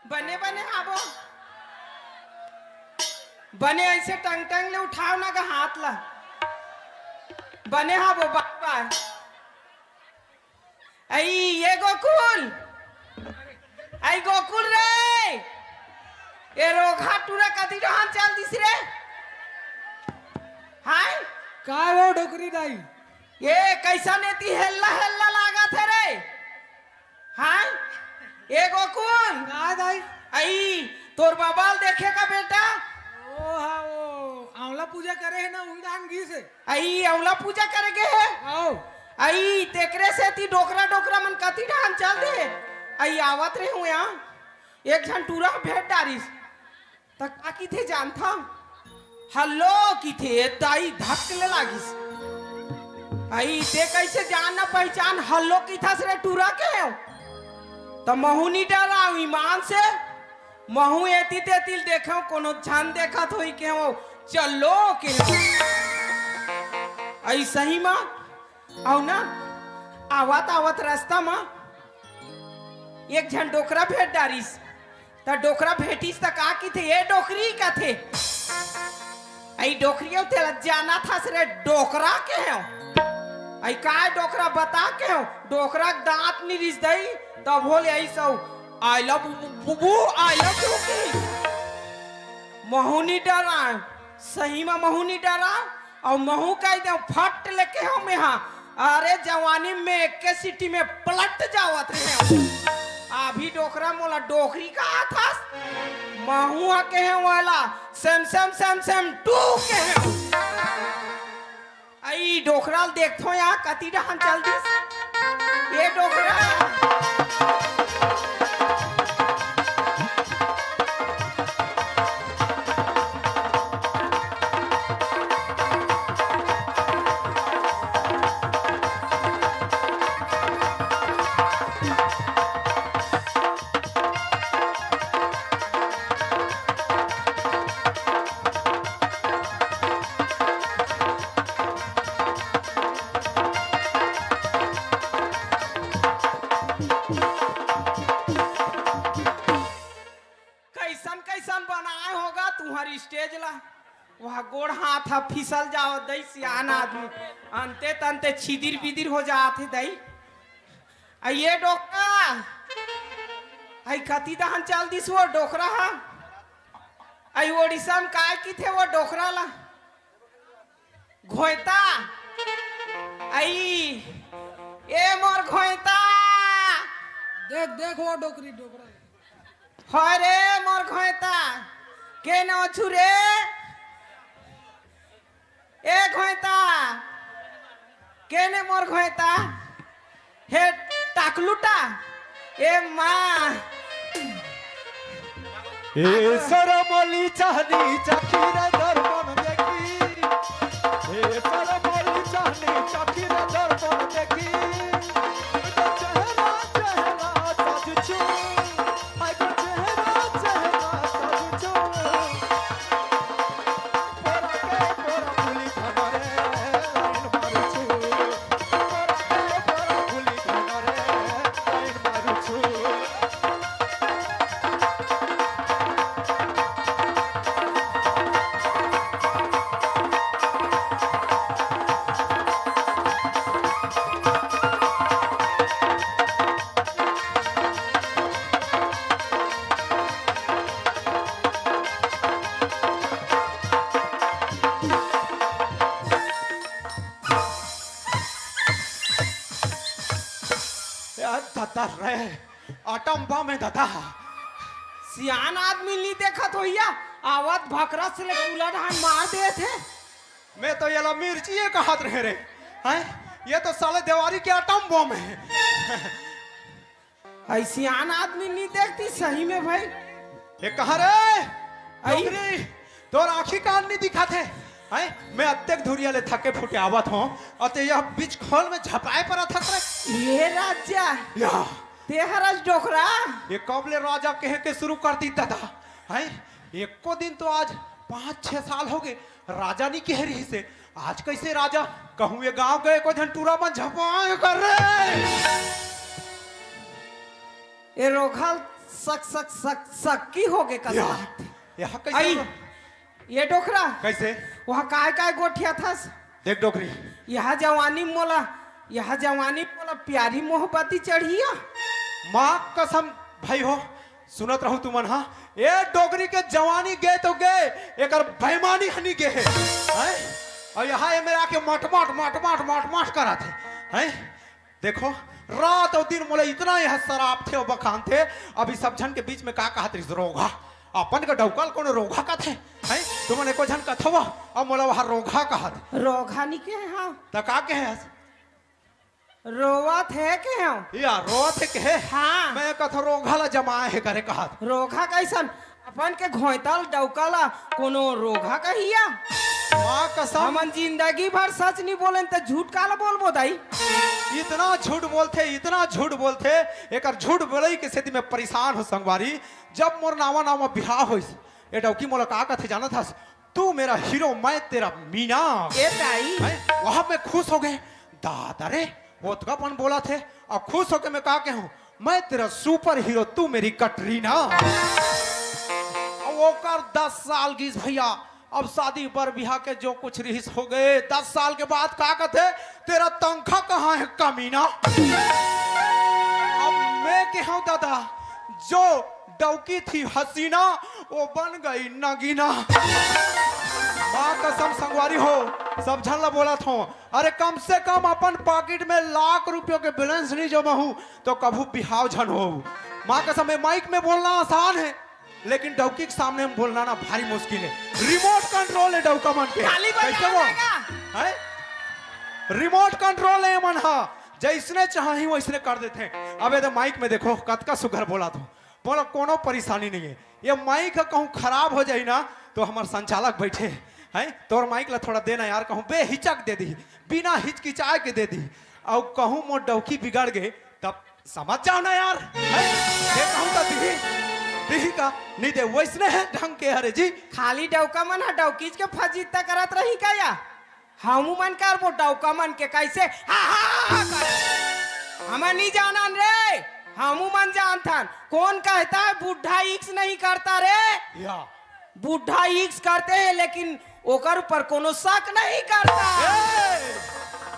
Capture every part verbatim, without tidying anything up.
बने बने हाबो। बने ऐसे टंग टंग ले उठाव ना गा हाथ ला। बने हाबो, बाय बाय। अई ये गोकुल, अई गोकुल रे, ए रोगहा टूरा कति डहान चल दिस रे? हाय, का हो डोकरी दाई? ये कैसन एती हेल्ला हेल्ला लागत हे रे? हाय, ए गोकुल, का दाई? अई तोर बाबा ल देखे का बेटा? ओ हा, ओ आंवला पूजा करे हे ना, उही डहान गिस हे। अई आंवला पूजा करे गे हे? आओ। अई तेकरे सेती डोकरा डोकरा मन कति डहान चल दे। अई आवत रेहेंव या, एक झन टूरा भेंट डारिस। त का किथे जानथव? हल्लो किथे, दाई धक ले लागिस। अई ते कैसे जान न पहिचान, हल्लो किथस रे टूरा के हो? त महूं नी डरांव ईमान से, महूं एती तेती ल देखेंव, कोनो झन देखत होही केहेंव, चलो केहेंव। अई सही म, अउ ना, आवत आवत रस्ता म एक झन डोकरा भेंट डारिस। त डोकरा भेंटिस त का किथे, ए डोकरी कथे। अई डोकरी हो तेला जानत हस रे, डोकरा केहेंव। अई काय डोकरा बता केहेंव, डोकरा के दांत नी रिस दई, तभो ले अइस अउ, "I love you, boo boo, I love you" की। महूं नी डरांव, सही म महूं नी डरांव, अउ महूं कहि देंव, फट ले केहेंव मेंहा, अरे जवानी में एके सीटी में पलट जावत रेहेंव। अभी डोकरा मोला डोकरी कहत हस, महूं ह केहेंव ओला, same same same same two केहेंव। अई डोकरा ल देखथंव या कति डहान चल दिस। ए डोकरा। कैसन कैसन बनाए होगा तुम्हारी स्टेज ला। वह गोड़ हाथ ह फिसल जावत दई, सियान आदमी अंते तंते छिदिर बिदिर हो जात हे दई। अई ये डोकरा, अई कति डहान चल दिस वो डोकरा ह। अई ओडिसा म काय किथे वो डोकरा ला? घोंयता। अई, ए मोर घोंयता। देख, देख वो डोकरी, डोकरा। हाय रे मोर घोंयता, केन अछू रे? ए घोंयता, केन ए मोर घोंयता? हे टाकलूटा, ए माँ। ए सरमली चाहनी चाखी रे दर्पण देखी। ए सरमली चाहनी चाखी रे दर्पण देखी। चेहरा, चेहरा साजु छू। यार, ददा रे, atom bomb हे ददा। सियान आदमी नी देखत होइया, आवत भकरस ले कूला डहान मार देत हे। मैं तो येला मिर्ची ये कहत रहे रे। हैं? ये तो साले देवारी के atom bomb हे। अई सियान आदमी नी देखती सही में भाई। ए कहाँ रे? अई डोकरी, तोर आँखी कान नी दिखत हे? हैं? मैं अतेक धुरिया ले थके फुटे आवत हों, अउ ते यह बीच खोल में झपाए परत हस रे। ए राजा, या। ते हरस डोकरा। ए कब ले राजा कहे के शुरू कर दिस ददा? हैं? एको दिन तो आज पाँच छह साल होगे, राजा नी कहे रहिस हे, आज कइसे राजा कहूँ? ए गाँव के एको झन टूरा मन झपाए कर रे। ए रोघा ल सक सक सक सक की होगे कस या, लागथे। यहाँ कैसे आई, होगा? ये डोकरा, कैसे? वहाँ काय काय गोठियाथस? देख डोकरी, यहाँ जवानी म मोला, यहाँ जवानी म मोला प्यारी मोहब्बती चढ़िया। माँ कसम भाई हो, सुनत रहू तुमन हा, ए डोकरी के जवानी गे तो गे, एकर बेईमानी हनी गे हे, हैं? और यहाँ ये मेरा के मटमट मटमट मटमट कराथे, हैं? देखो, रात और दिन मोला इतना यह शराब थे और बखान थे। अभी सब झन के बीच में का कहत रहिस, रोघा। अपन का डौकल कोनो रोघा कथे, हैं? तुमन एको झन कथो, अब मोला वहाँ रोघा कहत। रोघा नी के हाँ। त का कहे हस? रोवत हे के हो? या रोवत हे कहे? हाँ। मैं कथो रोघा ला जमाए हे करे कहत। रोघा कैसन? अपन के घोंयतल डौका ला कोनो रोघा कहिया? माँ कसम। हमन जिंदगी भर सच नहीं बोलेन त झूठ काला बोलबो दाई? इतना झूठ बोलथे, इतना झूठ बोलथे, एकर झूठ बोलई के सेती मैं परेशान हो संगवारी। जब मोर नावा नावा बिहाव होइस, ए डौकी मोला का कथे जानत हस? तू मेरा हीरो, मैं तेरा मीना। ए दाई। हैं? वहाँ मैं खुश हो गए। दादा रे, ओतका पन बोला थे, अब खुश होके मैं का कहूँ? मैं तेरा सुपर हीरो, तू मेरी कटरीना। अब ओकर दस साल गीस भैया, अब शादी बर बिहा के जो कुछ रिहिस हो गए। दस साल के बाद का कथे, तेरा तनखा कहाँ है कमीना? अब मैं कहूँ दादा, जो डौकी थी हसीना, वो बन गई नगीना। माँ कसम संगवारी हो, सब झन ला बोलत हो, अरे कम से कम अपन पाकिट में लाख रुपयों के बैलेंस नहीं जमा हूँ तो कभू बिहाव झन हो। माँ कसम, ये माइक में बोलना आसान है, लेकिन डौकी के सामने में बोलना ना भारी मुश्किल है। रिमोट कंट्रोल है डौका मन के। ताली बजाना कैसे वो? पड़ेगा। हैं? रिमोट कंट्रोल है मन हा, जैसने चाही वैसने कर देथे। अब ये तो माइक में देखो, कतका सुघर बोलत हो। बोला कोनो परेशानी नहीं है। ये माइक ह कहूँ खराब हो जाई ना, तो हमर संचालक बैठे हैं, तोर माइक ला थोड़ा देना यार, कहूँ बेहिचक दे दी, बिना हिचकिचाए के दे दी। अउ कहूँ मोर डौकी बिगड़ गए, तब समझ जाओ ना यार, हैं? ये कहूँ तो दिही, दिही का नहीं दे, वैसने है ढंग के। अरे जी, खाली डौका मन ह डौकीच के फजीता करत रही का या? हमू मन करबो डौका मन के कैसे? हा, हा, हा, हा, कर। हमन नहीं जानन रे, हमू मन जानथन। कौन कहता है बूढ़ा इक्स नहीं करता रे? या बूढ़ा इक्स करते हैं, लेकिन ओकर ऊपर कोनो शक नहीं करता। ए,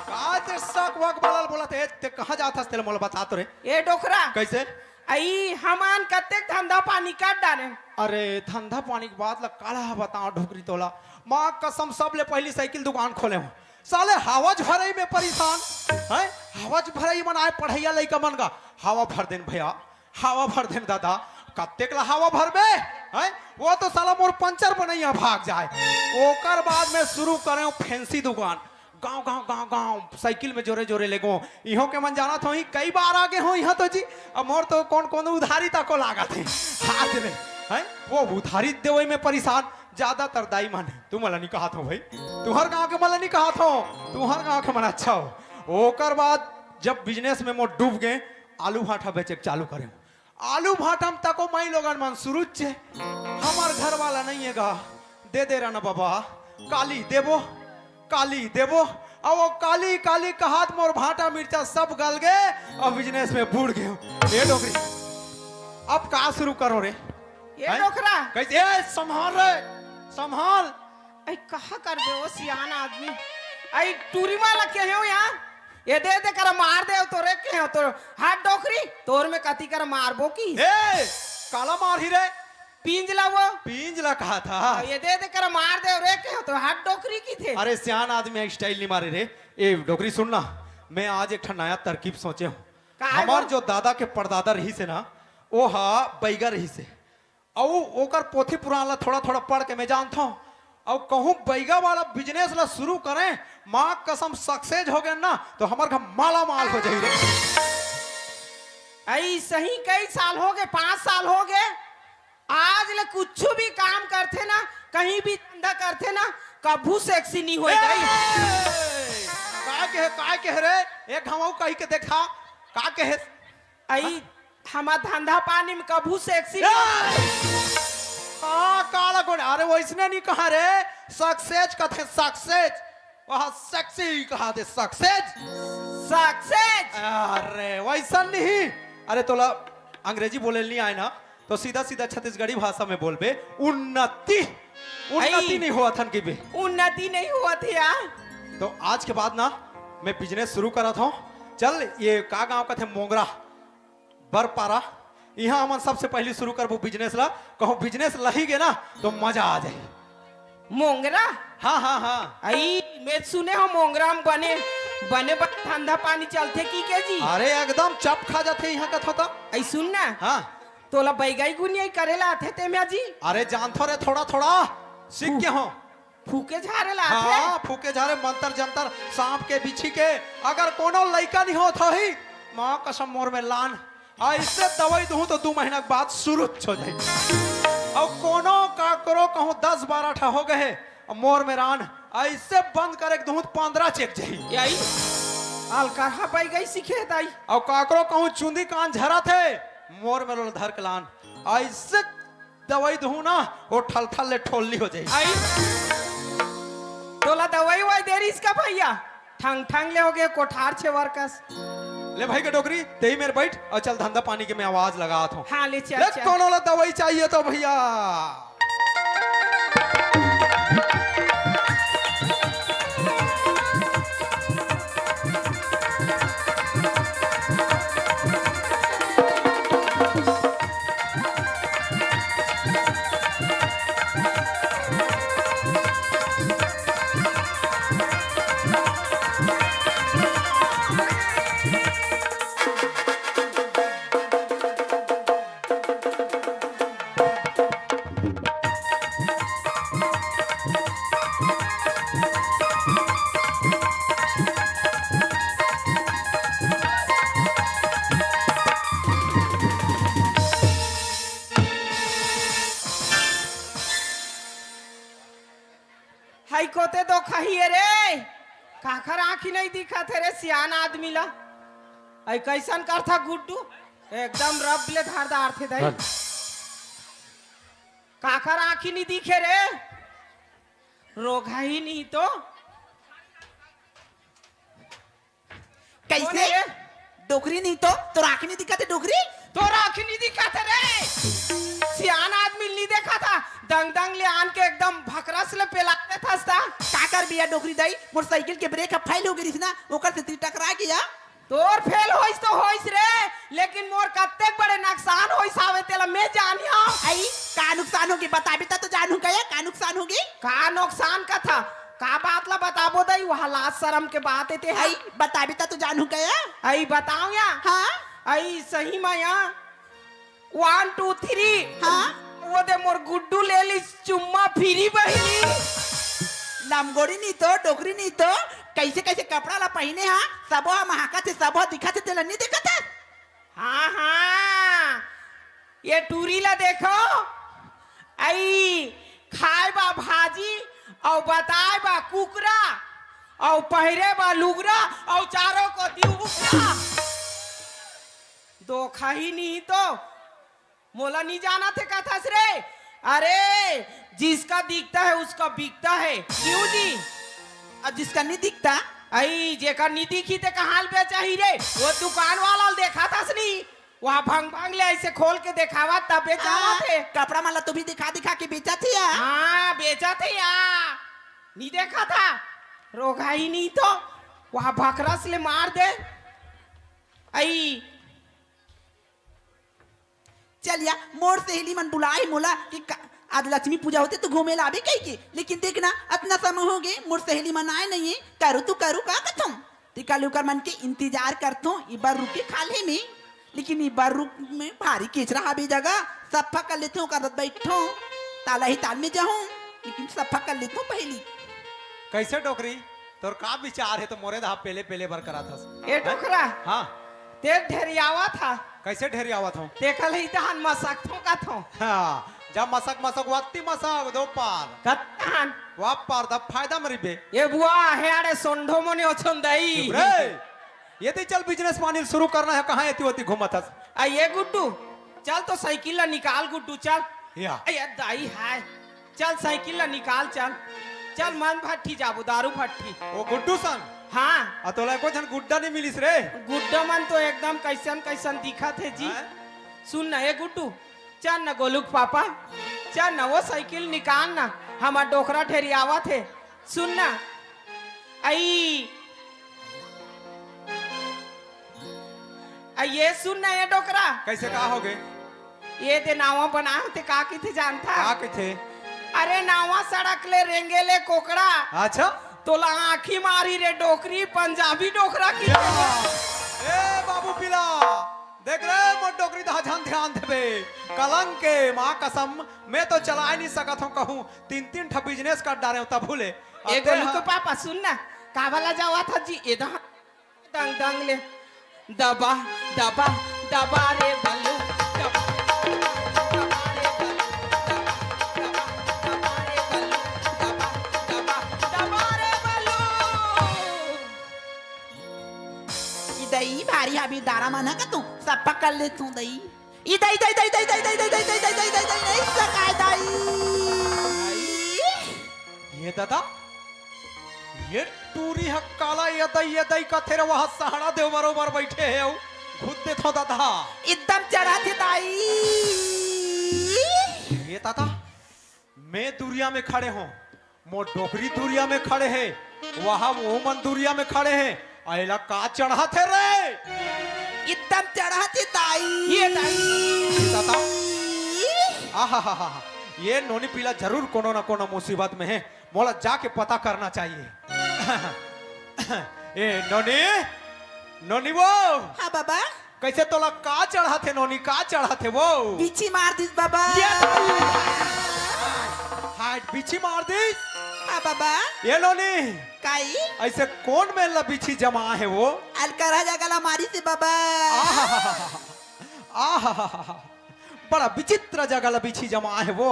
का ते शक वक वाला बोलत हे? ते कहाँ जात हस, तेला मोला बता तो रे। ए डोकरा, कैसे? आई हमन कतेक धंधा पानी कर डारे। अरे धंधा पानी के बात ला काला बताओ डोकरी तोला। माँ कसम, सबले पहली साइकिल दुकान खोले हूँ। साले हवज भरई में परेशान है, हवज भरई मन आए पढ़ैया लइका मन का हवा भर देन भैया, हवा भर देन दादा। कतेक ला हवा भरबे? हैं? वो तो साला मोर पंचर बनैया भाग जाए। ओकर बाद में शुरू करे हूँ फैंसी दुकान, गांव गांव गांव गांव साइकिल में जोरे जोरे लेगो। इहो के मन जानत हो, कई बार आगे हो यहाँ तो जी। अब मोर तो कौन कौन उधारी तको लागत है हाथ में, हैं? वो उधारी देवे में परेशान। ज्यादातर दाई मन है, तू मला नहीं कहत हो भाई, तुहर गांव के मला नहीं कहत हो, तुहर गांव के मन अच्छा हो। ओकर बाद जब बिजनेस में मोर डूब गए, आलू भाटा बेचे के चालू करे। आलू भाटा में तको माई लोगन मन सुरुच्चे, हमर घर वाला नहीं है गा, दे दे रहना बाबा, काली देबो, काली देबो। अब वो काली काली कहात मोर भाटा मिर्चा सब गल गए और बिजनेस में बूड़ गए। ये डोकरी, अब का शुरू करो रे? ये हैं? डोकरा। कैसे? ए, संभाल रे, संभाल। आई कहा कर दे ओ सियान आदमी। आई टूरी माला के हो यहाँ? ये दे दे कर मार दे तो रे के हो तो। हाथ डोकरी तोर में कती कर मारबो की। ए, काला मार ही रे। पींज ला वो। पींज ला कहा था। ये दे दे कर मार दे रे के हो तो हाथ डोकरी की थे। अरे सियान आदमी है, स्टाइल नहीं मारे रे। ए डोकरी सुन ना, मैं आज एक ठन नया तरकीब सोचे हूँ। का है हमार वो? जो दादा के परदादा रही से ना, वो हा बैगा रही से। अउ ओकर पोथी पुराण ला थोड़ा थोड़ा पढ़ के मैं जानत हूँ। अउ कहूँ बैगा वाला बिजनेस ला शुरू करें, माँ कसम सक्सेस हो गए ना, तो हमार घर माला माल हो जाई रे। आई सही कई साल हो गए, पाँच साल हो गए, आज ले कुछ भी काम करथे ना, कहीं भी धंधा करथे ना, कभू सेक्सी नहीं होए गई। ए! काय कहे, काय कहे रे? एक घमाऊ कही के देखा, का कहे? आई हमार धंधा पानी में कभू सेक्सी ए! आ, काला गोड़, अरे वैसने नहीं कहा रे, सक्सेस कथे सक्सेस, वहाँ सेक्सी कहा दे सक्सेस। सक्सेस। अरे वैसा नहीं, अरे तोला अंग्रेजी बोले नहीं आए ना, तो सीधा सीधा छत्तीसगढ़ी भाषा में बोलबे, उन्नति। उन्नति अई। नहीं होवत हन कहिबे। उन्नति नहीं होवत हे यार। तो आज के बाद ना मैं बिजनेस शुरू करत हूँ। चल, ये का गांव कथे, मोंगरा, बरपारा, इहाँ हमन सबसे पहली शुरू करबो बिजनेस ला। कहूँ बिजनेस लही गे ना, तो मजा आ जाही। मोंगरा? हाँ, हाँ, हाँ। अई, मैं सुने हो मोंगरा में बने, बने, बने धंधा पानी चलथे कहिके जी। अरे एकदम चप खा जाथे इहाँ कथो तो। अई सुन ना। हाँ। तोला बैगाई गुनियाई करे ला आथे ते में जी? अरे जानथो रे थोड़ा थोड़ा, सीख फू-, के हो। फूके झारे ला आथे? हाँ, फूके झारे मंतर जंतर, सांप के बिच्छी के, अगर कोनो लइका नहीं होत होही, माँ कसम मोर में लान, अइसे दवाई दूँ तो दू महीना के बाद सुरुच हो जाही। अउ कोनो काकरो कहूँ दस बारह ठा हो गए हे, अउ मोर में रान, अइसे बंद करे के दूँ तो पंद्रह चेक जाही। यही अलकरहा बैगाई सीखे दाई। अउ काकरो कहूँ चुंदी कान झरत हे, मोर में लोल धर के लान, अइसे दवाई दूँ ना, वो ठल ठल ले ठोलनी हो जाही। अई, तोला दवाई ववाई दे रहिस का भैया? ठंग ठंग ले हो गे कोठार छेवर कस। ले भाई के डोकरी, तेही मेर बैठ अउ चल धंधा पानी के मैं आवाज लगात हूँ। हाँ, ले चल, ले चल। कोनो ला दवाई चाहिए तो भैया। हई कोते दो खहिए रे, काखर आँखी नहीं दिखत हे रे सियान आदमी ला। अई कैसन करथा गुड्डू, एकदम रब ले धार दारथे दाई। काखर आँखी नहीं दिखे रे, रोगहा ही नहीं तो। कैसे? कौन है रे? डोकरी नहीं तो, तोर आँखी नहीं दिखत हे डोकरी? तोर आँखी नहीं दिखत हे रे? सियान आदमी नहीं देखा था, दंग दंग ले आन के एकदम भकरस ले पेला देथस ता। का करबे या डोकरी दाई, मोर साइकिल के ब्रेक ह फेल हो गे रिहिस ना, ओकर सेती टकरा गे या। तोर फेल होइस तो होइस रे, लेकिन मोर कत्तेक बड़े नुकसान होइस हावे तेला मैं जानियो। अई, का नुकसान होगे बताबे त तो जानहूँ का या, का नुकसान होगे? का नुकसान कथा? का बात ला बताबो दई, वहाँ लाज शरम के बात हे ते हा। अई, बताबे त तो जानहूँ का या? अई, बताओ या। हाँ? अई, सही मा या। One, two, three। हाँ? वो दे मोर गुड्डू ले लिस चुम्मा फिरी बहिनी। लमगोरी नहीं तो, डोकरी नहीं तो, कैसे कैसे कपड़ा ला पहिने हा, सबो हा महकत हे, सबो हा दिखत हे, तेला नहीं देखत हे? हाँ, हाँ, ये टूरी ला देखो, अई खाए बा भाजी, अउ बताए बा कुकरा, अउ पहिरे बा लुगरा, अउ चारों कोती उगरा। दो खही नहीं तो मोला नहीं जाना थे कथस रे। अरे, जिसका दिखता है उसका बिकता है। क्यों जी? अउ जिसका नहीं दिखता? अई, जेकर नहीं दिखी ते कहाँ ले बेचाही रे? वो दुकान वाला ल देखा थस नहीं? वहाँ भंग भंग ले ऐसे खोल के देखावा तबे जाना हाँ, थे। कपड़ा मन ला तो भी दिखा दिखा के बेचा थे या? हाँ, बेचा थे या। नहीं देखा था? रोगहा ही नहीं तो। वहाँ भकरस ले मार दे। अई। चल या, मोर सहेली मन बुलाए मोला कि का-, आज लक्ष्मी पूजा होथे तो घूमे ला आबे कहिके। लेकिन देख ना, अतना समय हो गे, मोर सहेली मन आए नहीं हे। करू तो करू का कथों? ते काली ओकर मन के इंतजार करथों, ई बार रुके खा ले में। लेकिन ई बार रुक में भारी केचरा हाबे जगह, सफा कर लेथों, ओकर बाद बैठों, ताला ही ताल में जाहूं, लेकिन सफा कर लेथों पहली। कैसे डोकरी, तोर का विचार हे तो मोरे दहा पेले पेले बर कराथस? ए हैं? डोकरा, हाँ। ते ढेरियावत हा। कैसे ढेरियावत हूँ? तेखा ले इतहान मसकथों कथों। हाँ, जब मसक मसक वत्ती मसक दो पार। कत्तहान? वा पार द फायदा मरी बे। ए बुआ, हे आड़े सोंढो मने ओछन दई। चुप रे। ये तो चल बिजनेस पानी शुरू करना है, कहाँ एती ओती घूमत हस? आ ये गुड्डू, चल तो साइकिल ला निकाल गुड्डू, चल। या। आ ये दाई हाय, चल साइकिल ला निकाल, चल। चल मन भट्ठी जाबो, दारू भट्ठी। ओ गुड्डू संग? हाँ। आ तोला एको झन गुड्डा नहीं मिलिस रे? गुड्डा मन तो एकदम कैसन कैसन दिखत हे जी। हैं? सुन ना, ए गुड्डू, चल ना गोलू के पापा, चल ना, वो साइकिल निकाल ना, हमार डोकरा ढेरियावत हे। सुन ना, आई, आ ये सुन ना, ये डोकरा। कैसे, का हो गए? ये दे नावा बनाए होते, का किथे जानता? का किथे? अरे, नावा सड़क ले रेंगे ले कोकड़ा। अच्छा। तोला आँखी मारी रे डोकरी, पंजाबी डोकरा की। ए बाबू पीला, देख रे, मोर डोकरी तहा झन ध्यान देबे। कलंक के माँ कसम, मैं तो चलाए नहीं सकत हूँ कहूँ। तीन तीन ठा बिजनेस कर डारे हूँ तभू ले। अब ए तेन गोलू ह- के पापा, सुन ना, का वाला जावा था जी, ए दहा दंग दंग ले। दबा, दबा, दबा रे बल्लू, दबा, दबा रे बल्लू, दबा, दबा, दबा रे बल्लू, दबा, दबा, दबा रे बल्लू। ई दई भारी हाबी दारा मन ह का तू सब पकड़ ले तू दई। ई दई, दई, दई, नहीं सकाय दई। ये दादा, ये टूरी ह काला ये दई, ये दई कथे रे, वहाँ सहारा देव बरोबर बैठे हे, अउ खुद देखो दादा। एकदम चढ़ा थे दाई। ये दादा, मैं दुरिया में खड़े हों, मोर डोकरी दुरिया में खड़े हे, वहाँ वो मन दुरिया में खड़े हे, अइला का चढ़ा थे रे? एकदम चढ़ा थे दाई। ये दाई। दादा। आहा हा हा हा। ये नोनी पीला जरूर कोनो ना कोनो मुसीबत में हे, मोला जाके पता करना चाहिए। ए नोनी, नोनी वो। हाँ बाबा। कैसे तोला का चढ़ा थे नोनी, का चढ़ा थे वो? बिच्छी मार दिस बाबा। ये हाय, बिच्छी मार दिस। हाँ बाबा। ये नोनी। काई? ऐसे कौन मेर ला बिच्छी जमा हे वो? अलकरहा जगह ला मारी से बाबा। आहा, आहा, बड़ा विचित्र जगह ला बिच्छी जमा हे वो।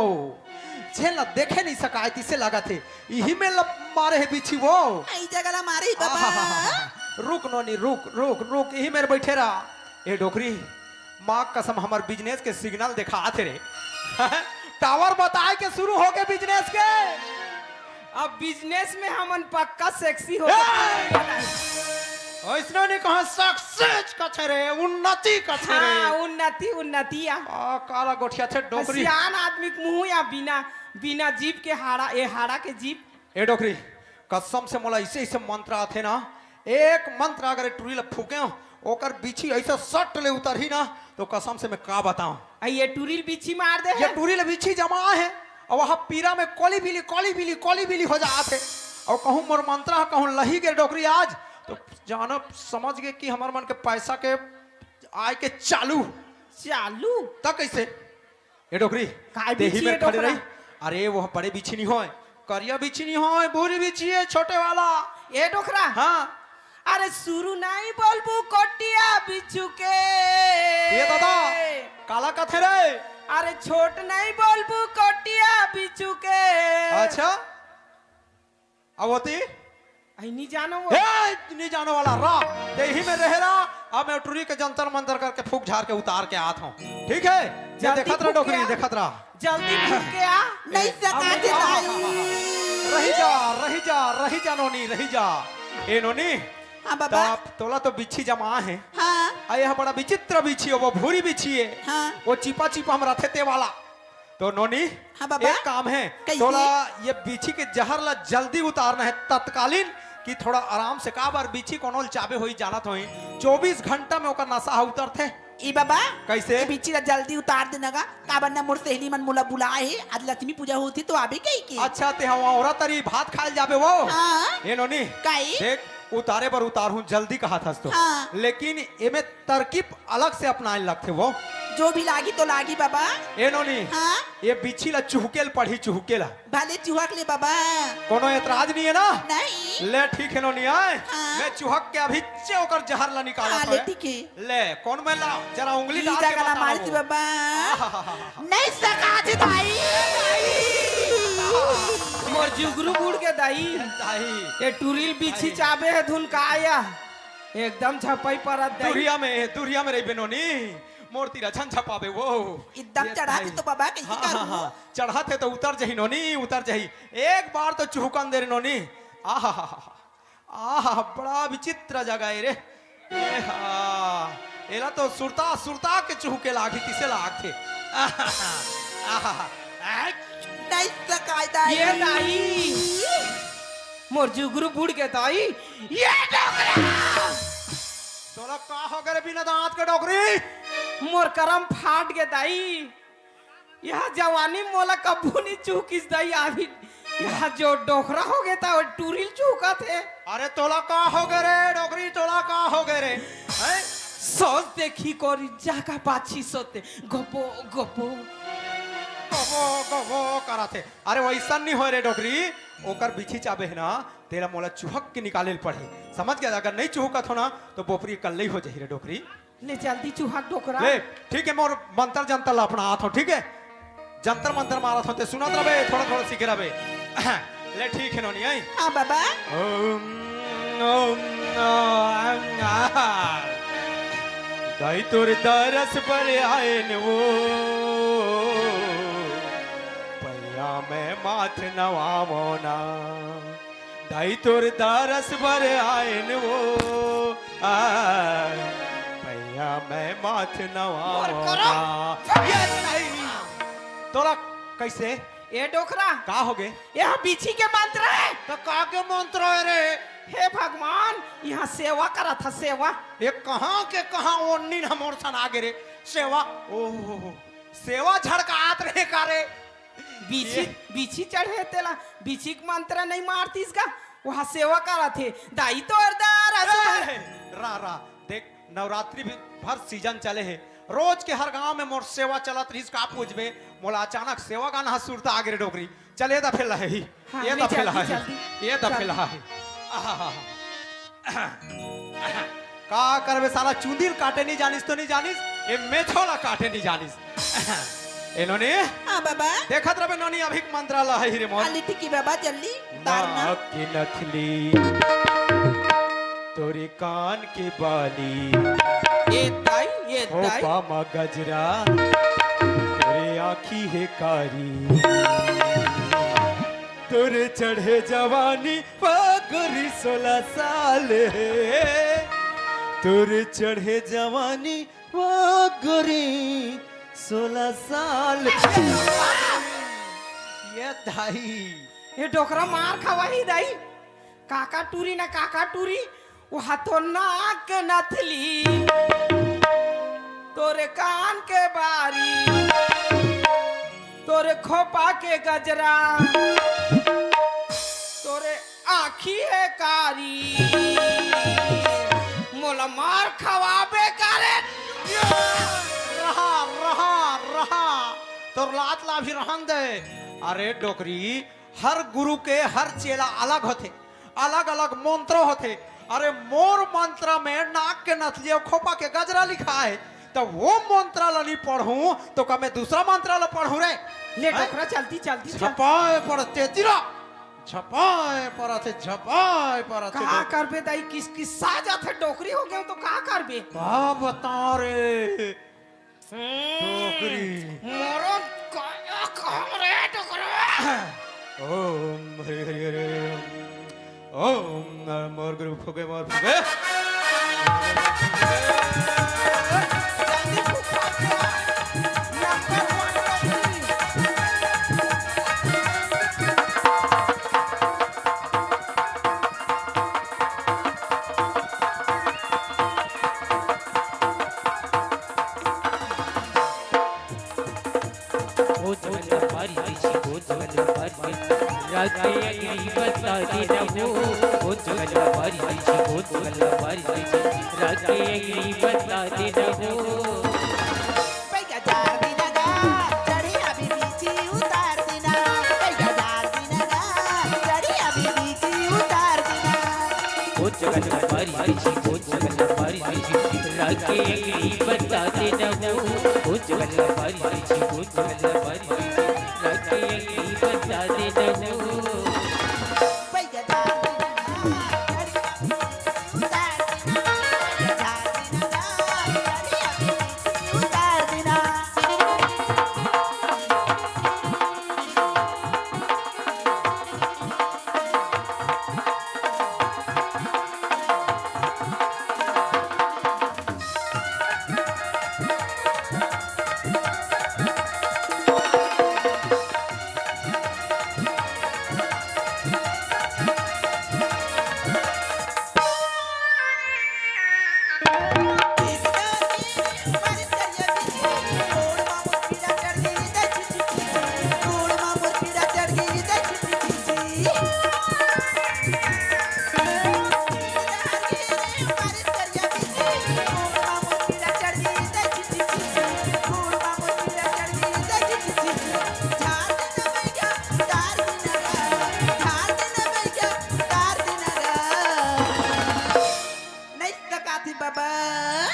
झेन ला देखे नहीं सकाय तिसे लागत हे। इही मेर ला मारे हे बिच्छी वो। ई जगह ला मारे ही बाबा। आहा, रुक नोनी, रुक, रुक, रुक, इही मेर बैठे रहा। ए डोकरी, माँ कसम हमर बिजनेस के सिग्नल देखात हे रे। टावर बताए के शुरू हो गए बिजनेस के। अब बिजनेस में हमन पक्का सेक्सी हो ए! सकते हैं। ऐसने नहीं कहा सक्सेस कथे रे, उन्नति कथे रे। हाँ, उन्नति, उन्नति या। आ, काला गोठिया थे डोकरी। सियान आदमी के मुंह या बिना, बिना जीभ के हाड़ा, ए हाड़ा के जीभ। ए डोकरी, कसम से मोला ऐसे, ऐसे मंत्र आथे ना, एक मंत्र अगर ए टूरी ला फूके, ओकर बिच्छी ऐसे सट ले उतरही ना, तो कसम से मैं का बताऊं। आ, ये टूरी ल बिच्छी मार दे ये हे। टूरी ल बिच्छी जमा हे, अउ वहाँ पीरा में कोली बिली, कोली बिली, कोली बिली हो जात हे। अउ कहूँ मोर मंत्र ह कहूँ लही गे डोकरी आज, तो जानो समझ गे कि हमर मन के पैसा के आय के चालू। चालू? त कैसे? ए डोकरी, काय तेही बिच्छी मेर ए खड़े डोकरा? रही। अरे, वो बड़े बिच्छी नहीं होय, करिया बिच्छी नहीं होय, भूरी बिच्छी हे, छोटे वाला। ए डोकरा? हाँ। अरे, शुरू नहीं बोलबू कोटिया बिच्छू के। ए दादा, काला कथे रे? अरे, छोट नहीं बोलबू कोटिया बिच्छू के। अच्छा? अवती? आई नहीं जानो वो। ए, नहीं जानो वाला, रा, तेही मेर रहे रा, अब मैं टूरी के जंतर मंतर करके फूक झार के उतार के आत हूँ। ठीक है? ये जल्दी देखत रहा फूक के डोकरी, आ। देखत रहा। जल्दी फूक के आ। नहीं सका अब थे दाई। रही जा, रही जा, रही जा नोनी, रही जा। ए नोनी, हाँ बाबा। तब तोला तो बिच्छी जमा हे। हाँ। आ, ये बड़ा विचित्र बिच्छी हे, वो भूरी बिच्छी हे। हाँ। वो चिपा चिपा हम रथे ते वाला। तो नोनी, हाँ बाबा। एक काम हे, कैसे? तोला ये बिच्छी के जहर ला जल्दी उतारना हे, तत्कालीन, कि थोड़ा आराम से, काबर बिच्छी कोनो ल चाबे होही, जानत होही, चौबीस घंटा में ओकर नशा ह उतरथे। ई बाबा, कैसे? ये बिच्छी ला जल्दी उतार देना गा, काबर ना मोर सहेली मन मोला बुलाए हे, आज लक्ष्मी पूजा होथे तो आबे कही के। अच्छा, ते हवा औरत तरी भात खाए ल जाबे वो? हाँ। ए नोनी, काई? देख, उतारे बर उतार हूँ, जल्दी कहा थस तो। हाँ। लेकिन एमे तरकीब अलग से अपनाए लगथे वो। जो भी लागी तो लागी बाबा। ए नोनी, हाँ? ये बिच्छी ला चुहके ल पड़ही, चुहके ला। भले चुहक ले बाबा। कोनो एतराज नहीं हे ना? नहीं। ले ठीक हे नोनी, आए। हाँ। मैं चुहक के अभी चे ओकर जहर ला निकाला हाँ, ले ठीक हे। ले, कौन मैं ला? जरा उंगली ई डाल के जगह ला बता मारी वो। थी बाबा। आहाहाहा। नहीं सका जी दाई। मोर जुगरू गुड़ के दाई। दाई। ये टूरी ल बिच्छी दाई। चाबे हे धुन का आया। एकदम झपई परत दाई। दुरिया में, दुरिया में रहिबे नोनी। मोर तीरा झन झपाबे वो। एकदम ये चढ़ा दाई। दे तो बाबा, कैसे हाँ, हाँ, करूँ? हाँ। चढ़ा थे तो उतर जही नोनी, उतर जही। एक बार तो चुहकन दे रे नोनी। आहा हा हा हा। आहा, बड़ा विचित्र जगह हे रे। ए हा, एला तो सुरता सुरता के चुहके लागही, तिसे लागथे। आहा, आहा, आहा। नहीं सकाय दाई। ये दाई, मोर जुगरू बुड़ गे दाई। ये डोकरा! तोला का हो गे रे बिना दांत के डोकरी? मोर करम फाट गे दाई। यह जवानी मोला कभू नहीं चूकिस दाई आभी। यह जो डोकरा हो गे त वो टूरी ल चूकत हे। अरे तोला का हो गे रे डोकरी, तोला का हो गे रे? हैं? सोच देखी कोरी जागा पाछी सोते गोपो गोपो। गोपो गोपो करत हे। अरे वैसन नहीं होय रे डोकरी, ओकर बिछी चाबे हे ना, तेला मोला चुहक के निकाले ल पड़ही। समझ गे? अगर नहीं चुहकत हो ना तो बोपरी कल्ले ही हो जाही रे डोकरी। ले जल्दी चुहक डोकरा। ले, ठीक हे, मोर मंतर जंतर ला अपनात हों, ठीक हे? जंतर मंतर मारत हों, ते सुनत रबे, थोड़ा थोड़ा सीखे रबे। ले, ठीक हे नोनी, आई। हाँ बाबा। ओम, ओम, ओम, आ। दाई तोर दरस बर आएन वो, पैया में माथ नवावो ना। दाई तोर दरस बर आएन वो, आ, पैया मैं माथ नवा मोर करो। ये नहीं। तोला कैसे? ए डोकरा। का हो गे? ये बिछी के मंत्र हे। तो का के मंत्र हे रे? हे भगवान, यहाँ सेवा करत हे, सेवा। ये कहाँ के कहाँ ओन्नी न मोर सन आगे रे? सेवा, ओहो, सेवा झड़कात रहे का रे? बिछी, ये बिछी चढ़े तेला, बिछी के मंत्र नहीं मारतीस का? वहाँ सेवा करत हे, दाई तोर दरस बर। ए, रा, रा, देख, नवरात्रि भी भर सीजन चले हे, रोज के हर गांव में मोर सेवा चलत रहिस, का पूछबे, मोला अचानक सेवा गाना ह सुरता आगे रे डोकरी, चल ये दफे लहे ही, हाँ, ये ले दफे जल्दी, लहे ही, जल्दी, ये दफे जल्दी। लहे ही। आहा, हा, हा। का करबे साला, चुंदी ल काटे नहीं जानिस तो नहीं जानिस, ये मेछो ला काटे नहीं जानिस। ए नोनी, हाँ बाबा। देखत रबे नोनी, अभी के मंत्र ला है रे मोर। अली टिकी बाबा जल्दी, तारना। नाक के नथली, तोरे कान के बाली, ए ताई, ए ताई। खोपा मा गजरा, तोरे आँखी हे कारी, तोरे चढ़े जवानी पगरी सोलह साल हे, तोर चढ़े जवानी पगरी सोलह साल। ये दाई। ये डोकरा मार खवाही दाई। काका टूरी ना काका टूरी। वहाँ तो नाक नथली, तोरे कान के बारी, तोरे खोपा के गजरा, तोरे आँखी हे कारी, मोला मार खवाबे करे। रहा, रहा, रहा, तोर लात ला भी रहन दे। अरे डोकरी, हर गुरु के हर चेला अलग होथे, अलग-अलग मंत्र होथे। अरे मोर मंत्र में नाक के नथली अउ खोपा के गजरा लिखा हे, त वो मंत्र ल नहीं पढ़ूं तो का मैं दूसरा मंत्र ल पढ़ूं रे? ले हैं? डोकरा चलती, चलती चल। झपाए पड़ते तिरा, झपाए पड़ते, झपाए पड़ते का डोकरी। करबे दाई, किस किस सा जाथे डोकरी हो गए तो का करबे? का बता रे? हम्म, डोकरी। मोरो काया काम रे डोकरा। ओम हरि हरि हरि ओम। ओम मोर गुरु फुगे, मोर फुगे। ओ जगन बारी ऋषि, ओ जगन बारी रागे अग्नि बता दे न हो। ओ जगन बारी ऋषि, ओ जगन बारी ऋषि रागे अग्नि बता दे न हो। पैया चार दिन गा, चढ़ी अभी बीची उतार दिना। पैया चार दिन गा, चढ़ी अभी बीची उतार दिना। ओ जगन बारी ऋषि, ओ जगन बारी ऋषि रागे अग्नि बता दे न हो। ओ जगन बारी ऋषि, ओ जगन बारी ऋषि रागे अग्नि बता दे न हो।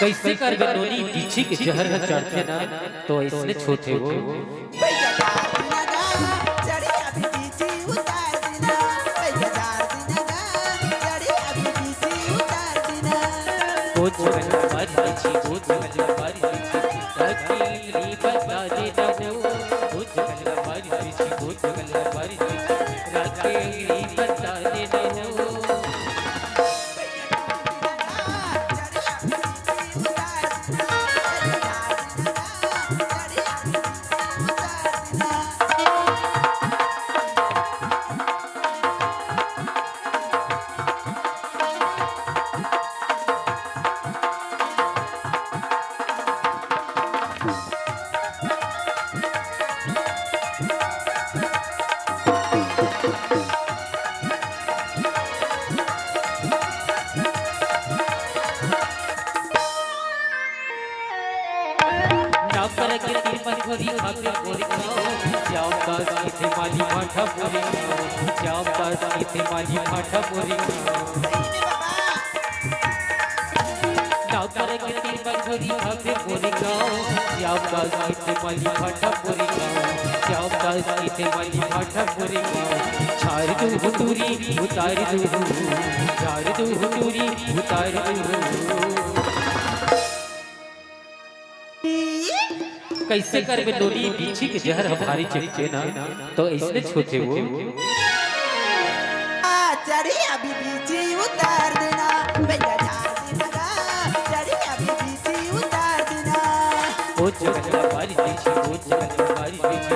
कइसे करबे नोनी, बीछी के जहर ह चढ़थे ना, तो अइसने होथे वो। भैया झार दिना गा, चढ़ी अभी बीछी उतार दिना। भैया झार दिना गा, चढ़ी अभी बीछी उतार दिना। ओ जगल बारी बीछी, ओ जगल बारी बीछी, राखी बता दे ना हो। ओ जगल बारी बीछी, ओ जगल बारी बीछी, राखी बता दे ना हो। नाम करके तीन मंजूरी खाके बोरी खाओ, श्याम दास की थी माली भाठा बोरी खाओ, श्याम दास की थी माली भाठा बोरी खाओ। नाम करके तीन मंजूरी खाके बोरी खाओ, श्याम दास की थी माली भाठा बोरी खाओ, श्याम दास की थी माली भाठा बोरी खाओ। झार दू हुतूरी उतार दू, झार दू हुतूरी उतार दू। कइसे करबे नोनी, बीछी के जहर ह भारी चढ़थे ना, तो अइसने होथे वो। आ, चढ़ी अभी बीछी उतार दिना, भैया झार दिना गा, चढ़ी अभी बीछी उतार दिना। ओ जगल बारी बीछी, ओ जगल बारी बीछी,